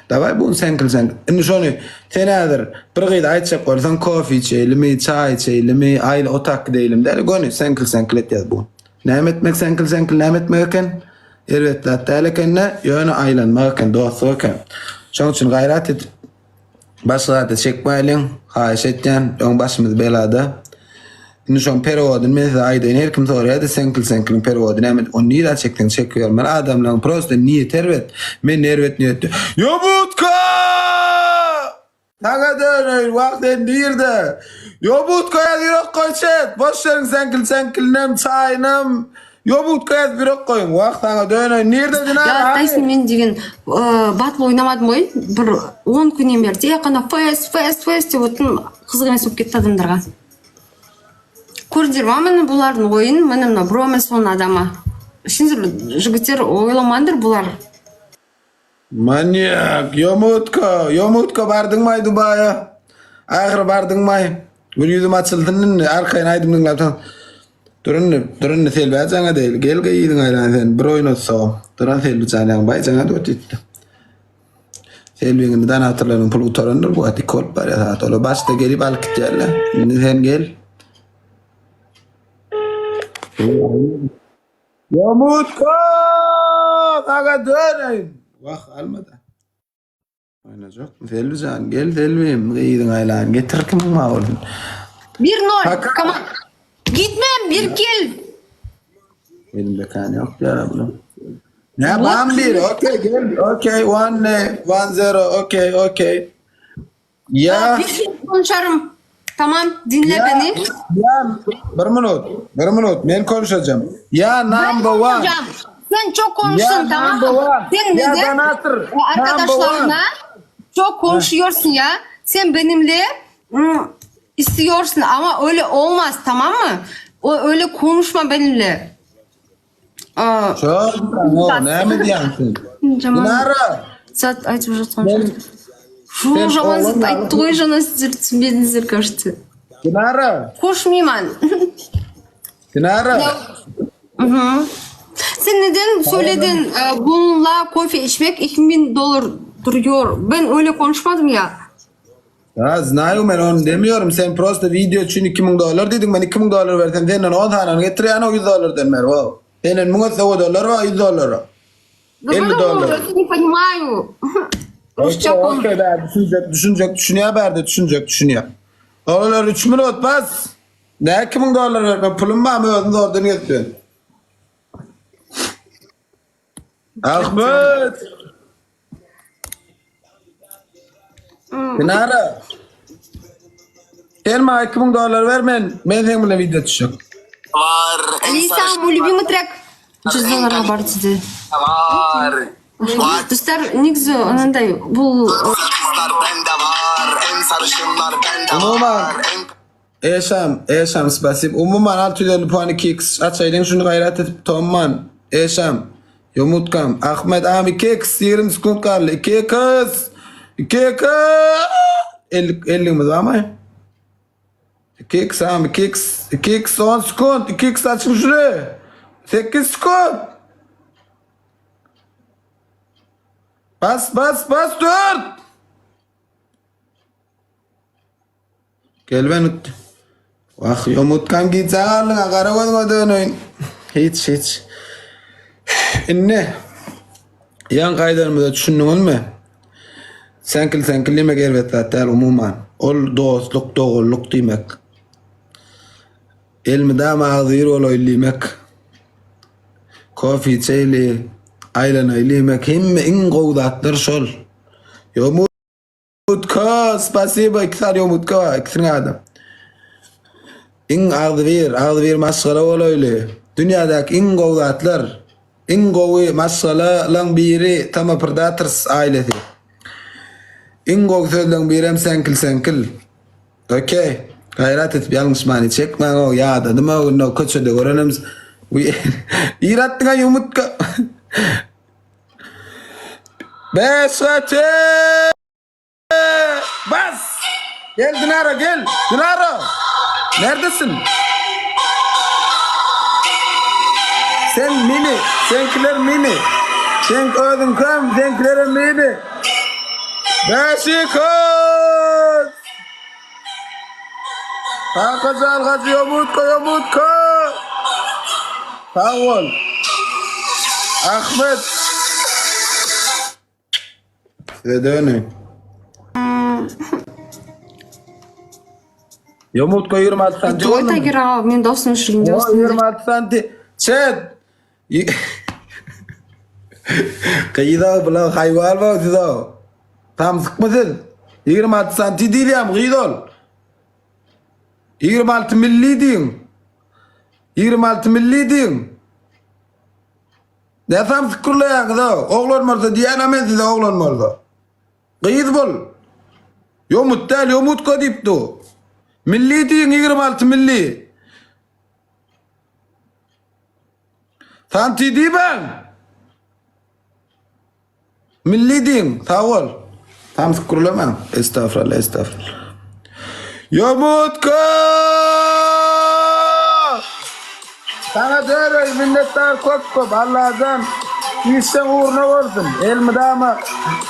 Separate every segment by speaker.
Speaker 1: Daway bu seňkil seňkil. Indi şony sen häzir bir gyza aýtjak bolsaň kofe içeýlimi, çaý içeýlimi, aýly otak gideýlim däl, göni seňkil seňkil etýäs bu. Näme etmek seňkil seňkil näme etmek eken? Erbet zat däl ekende, ýöne aýlanmak eken, dostluk eken. Şoň üçin gaýrat edip Başga zada çekmäýliň, haýyş etýän, öň başymyz belada. Indi şoň perewodyny men size aýdaýyn, her kim soraýardy seňkil-seňkiliň perewody näme diýip, ony nirä çekseň çekibermeli, adamlaryň prosta niýeti erbet, men erbet niýetde. Ýomutka! Saňa döneýin, wah sen nirde? Ýomutka ýaz ýürek goý çet, boş beriň seňkil-seňkilinem, çaýynam, Ýomutga ýazyp ýürek goýuň. Wah saňa döneýin. Nirde Dinara
Speaker 2: Ýa
Speaker 1: hany?
Speaker 2: Taýsyn men diýen batl oýnamadym goý. Bir on günem berdi. Ýakynda fes fes fes diýip otdum. Gyzyk emes bolup ketdi adamlarga. Көрдіңдер ма міне бұлардың ойын міне мына бромес оның адамы сендер жігіттер ойламаңдар бұлар
Speaker 1: Manýak, ýomutga, ýomutga bardyňmaý Dubaýa? Ahyry bardyňmaý? Bir ýüzüm açylsyn indi, arkaýyn aýdym diňläp tan. Dur indi, dur indi Selbä jaňa deýli. Gel gyzyň aýlan sen, bir oýnatsagam. Duran Selbi jan ýaňy baý jaňa dört ýetdi. Selbiň indi donatorlaryň puly gutarandyr bu wagt iki bolup barýar sagat. Olar başda gelip alyp gitýärler. Indi sen gel. Ýomutga! Saňa döneýin. Wah, almada. Oýnajakmy Selbi jan? Gel Selbim, gyzyň aýlan. Getir kimiň bar bolsun.
Speaker 2: 1-0.
Speaker 1: Kaka.
Speaker 2: Komand. Gitmem bir gel.
Speaker 1: Elimde kan ýok diýär bular. Ne bam bir, okey gel, okey, one, one zero, okey, okey. Ya.
Speaker 2: Bir şey konuşarım. Tamam dinle
Speaker 1: Ya,
Speaker 2: beni.
Speaker 1: ya bir minut, bir minut men konuşacağım. Ya
Speaker 2: Ben
Speaker 1: number one.
Speaker 2: konuşacağım. Sen çok konuştun
Speaker 1: Ya
Speaker 2: tamam
Speaker 1: number
Speaker 2: mı?
Speaker 1: one.
Speaker 2: Sen
Speaker 1: Ya
Speaker 2: neden
Speaker 1: donator.
Speaker 2: o
Speaker 1: Number one.
Speaker 2: arkadaşlarına çok konuşuyorsun ya. Sen benimle ım, istiyorsun ama öyle olmaz tamam mı? O öyle konuşma benimle. Aa,
Speaker 1: Çok o näme diýýäň sen?
Speaker 2: Жаман
Speaker 1: Dinara.
Speaker 2: зат айтып жатқан
Speaker 1: Men
Speaker 2: жоқ. Фу,
Speaker 1: Sen
Speaker 2: жаман зат
Speaker 1: oglan
Speaker 2: айтты ғой жаңа сіздер түсінбедіңіздер кажется.
Speaker 1: Dinara.
Speaker 2: Қошмайман.
Speaker 1: Dinara.
Speaker 2: Hı. Sen neden söyledin e, bununla kofe içmek 2000 dolar duruyor. Ben öyle konuşmadım ya.
Speaker 1: Ha, znaýu men ony demiyorum. Sen prosta video üçin 2000 dollar diýdiň. Men 2000 dollar bersem senden 10 sanyny getirýän o 100 dollardan beri. Wow. Senden 1000 etse o dollar bar 100 dollara.
Speaker 2: Да
Speaker 1: 50
Speaker 2: потому
Speaker 1: dollar.
Speaker 2: что не понимаю. Rusça
Speaker 1: Okey,
Speaker 2: konuş.
Speaker 1: okey, bärde düşünjek, düşünjek, düşünýär bärde düşünjek, düşünýär. Olar 3 minut bas. Ne 2000 dollar berme pulum barmy özüm zordan getirýän. Ahmet. Dinara. Sen maňa 2000 dollar ber men men seň bilen video düşjek.
Speaker 3: Var. En
Speaker 2: Алиса,
Speaker 3: sarışın
Speaker 2: мой любимый трек. 100 долларға бар дейді.
Speaker 3: var. Var.
Speaker 2: Достар, негізі анандай бұл
Speaker 3: Kızlar bende var. En sarışınlar bende
Speaker 1: Umuman
Speaker 3: var. En
Speaker 1: Eşam, eşam spasib. Umuman 650 puan 2x açaýlyň şuny gaýrat edip Tomman. Eşam. Ýomutgam. Ahmet am 2x 20 sekund galdy. 2x. 2x. 50 50-miz barmy? 2x am 2x 2x 10 sekund 2x açyň şuny. 8 sekund. Bas bas bas 4. Gelben utdy. Wah, ýomutgam gijä galdyň-a, gara gözüňe döneýin. Hiç, hiç. Indi ýaňky aýdanymyza düşündiňizmi? Seňkil-seňkil diýmek erbet zat däl umuman. Ol dostluk, doganlyk diýmek. Elmydama agzybir bolaýly diýmek. Kofe içeýli, aýlanaýly diýmek. Hemme iň gowy zatlar şol. Ýomut Ýomutga, spasiba, iki sany ýomutga bar, ikisiniň adam. Iň agzybir, agzybir maşgala bolaýly. Dünýädäki iň gowy zatlar, iň gowy maşgalalaň biri Tama Predators ailesi. Iň gowy sözleň birem seňkil-seňkil. Okey. Gaýrat edip ýalňyş many çekmäň o ýadadym o gün o köçede görenim. Bir atdyň-a ýomutga. Bäş gaty! Bas! Gel Dinara gel! Dinara! Neredesin? Sen mini, seňkiler mini. Sen özüňkem, seňkilerem mini. Beşiktaş! Kakajan Hajy Ýomutga Ýomutga! Sag bol. Ahmet. Size dönü. Ýomutga 26 santi
Speaker 2: Toý
Speaker 1: boldumy?
Speaker 2: Tiger aw, men dostum şirin
Speaker 1: O
Speaker 2: dostum.
Speaker 1: 26 santi. Çet. Gyz-ow bular haýwan bu siz-ow. Samsykmy siz? 26 santi diýilýärmi gyz ol? 26 milli diýiň. 26 milli diýiň. Ne samsyk gürleýäňiz-ow? Oglan bolsa diýýän-ä men size oglan bolsa. Gyz bol. Ýomut däl, ýomutka diýip dur. Milli diýiň 26 milli. Santi diýmäň. Milli diýiň, sag bol. Samsyk gürlemäň. Estagfurullah, estagfurullah. Ýomutka! Saňa döreý minnetdar köp köp Allajan işleň ugruna bolsun. Elmydama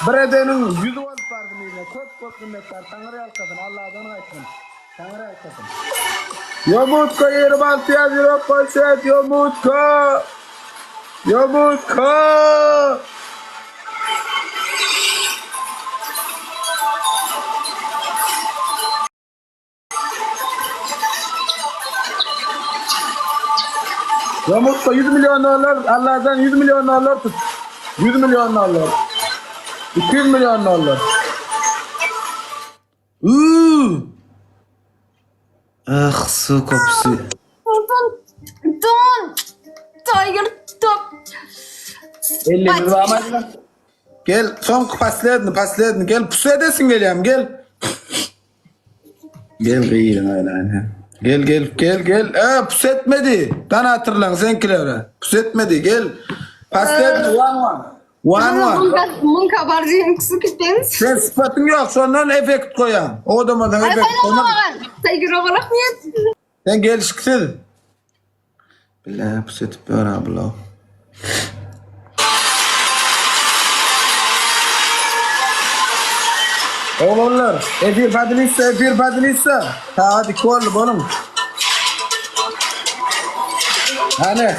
Speaker 1: bir edeniň ýüzi bolup barsyn yzyna. Köp köp minnetdar Taňry ýalkasyn Allajan gaýtsyn. Taňry ýalkasyn. Ýomutka 26 ýaz ýürek goýşet Ýomutka. Ýomutka. Ýomutka 100 million dollar Allajan 100 million dollar tut. 100 million dollar. 200 million dollar. Uuu. Ah su kopsy.
Speaker 2: Don, don, Tiger top.
Speaker 1: Ellerimiz barmaýdy. Gel, soňky posledny, posledny. Gel, pusu edesin gelýärmi? Gel. Gel gyýyň aýlaýyn. Gel, gel, gel, gel. E, pus etmedi. Dan hatyrlaň seňkilere. Pus etmedi. Gel. Posledny, one one. One one.
Speaker 2: Mun kabardin küsük
Speaker 1: Sen sypatyň ýok, şondan efekt goýaň. Odamadan efekt goýma.
Speaker 2: Tiger rahmet.
Speaker 1: Sen gelşiksiz. Bile pus etip ýör ha bula. Oglanlar, efir podelitsa, efir podelitsa. Sagat 2 boldy, boluň. Hany.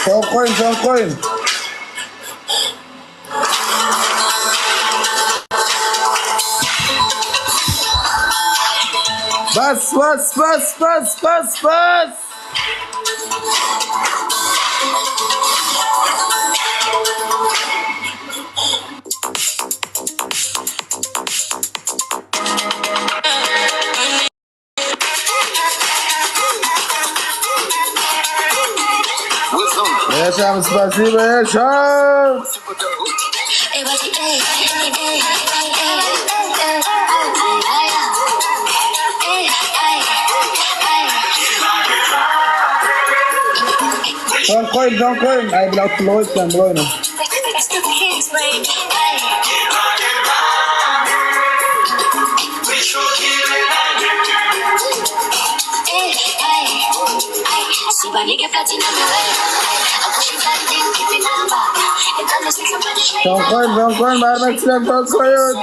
Speaker 1: Soň koýun, soň koýun. Bas, bas, bas, bas, bas, bas. Yaşam spasibo yaşam. Son koyun son koyun. Ay bir atlı koyun bu oyunu. Son koyun son koyun. Vermek istedim son koyun.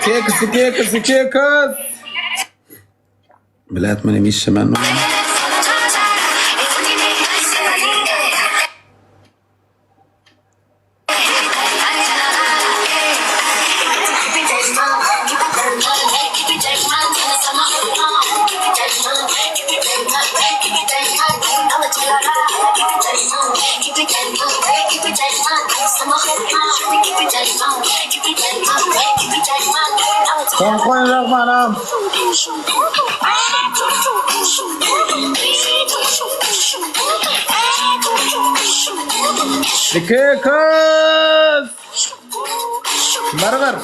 Speaker 1: Kekisi kekisi kekis. Bilet menim işemem. Son koyun Rahmanam. İki kız. Barbar.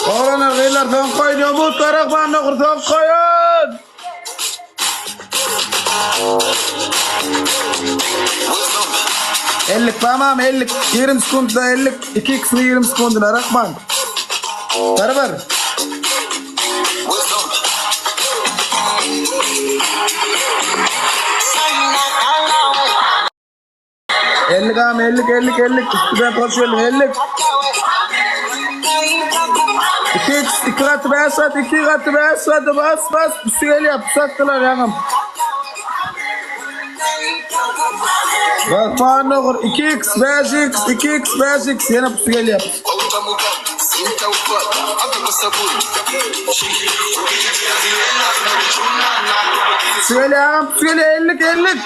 Speaker 1: Oglanlar gyzlar son koyun. Umut Rahman okur son koyun. Ellik tamam ellik. 20 sekundda ellik. 2 x 20 sekunduna Rahman. Barabar. Ellik am ellik ellik ellik. Üstüden koş ellik ellik. 2 x 2 katı 5 kat 2 katı 5 katı bas bas. Üstü yap sattılar yangım. Rahman ogur 2x 5x 2x 5x ýene pusu gelýär. Pusu gelýär agam pusu gelýär ellik ellik.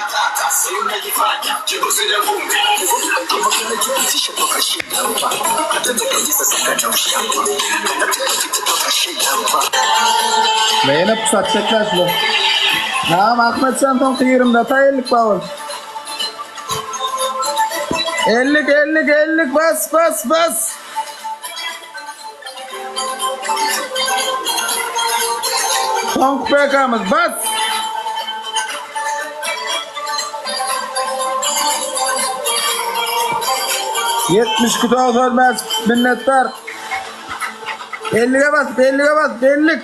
Speaker 1: Ve ýene pusu atjaklar şular. Agam Ahmet sen soňky 20 data ellik bawur. Ellik ellik ellik bas bas bas. Soňky PK-myz bas. 72 95 minnetdar. Ellige bas, ellige bas, ellik.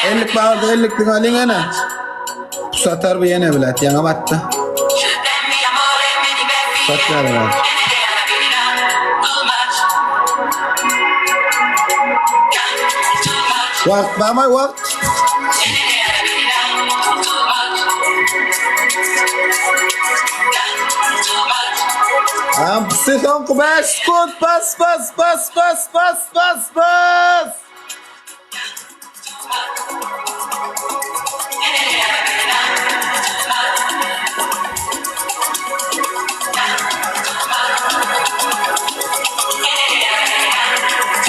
Speaker 1: Ellik bardy, elliklik alyň ene. Satar bu ýene bilet, ýaňa batdy. Satýar bilet. Wagt barmy wagt? Ampsi soňky 5 sekund bas bas bas bas bas bas bas.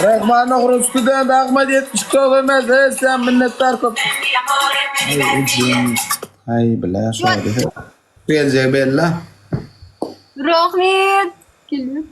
Speaker 1: Rahman ogry student Ahmet 79 ölmez. Ey sen minnetdar köp. Ay bile şöyle. Gelecek belli.
Speaker 2: Rahmet. Geliyor.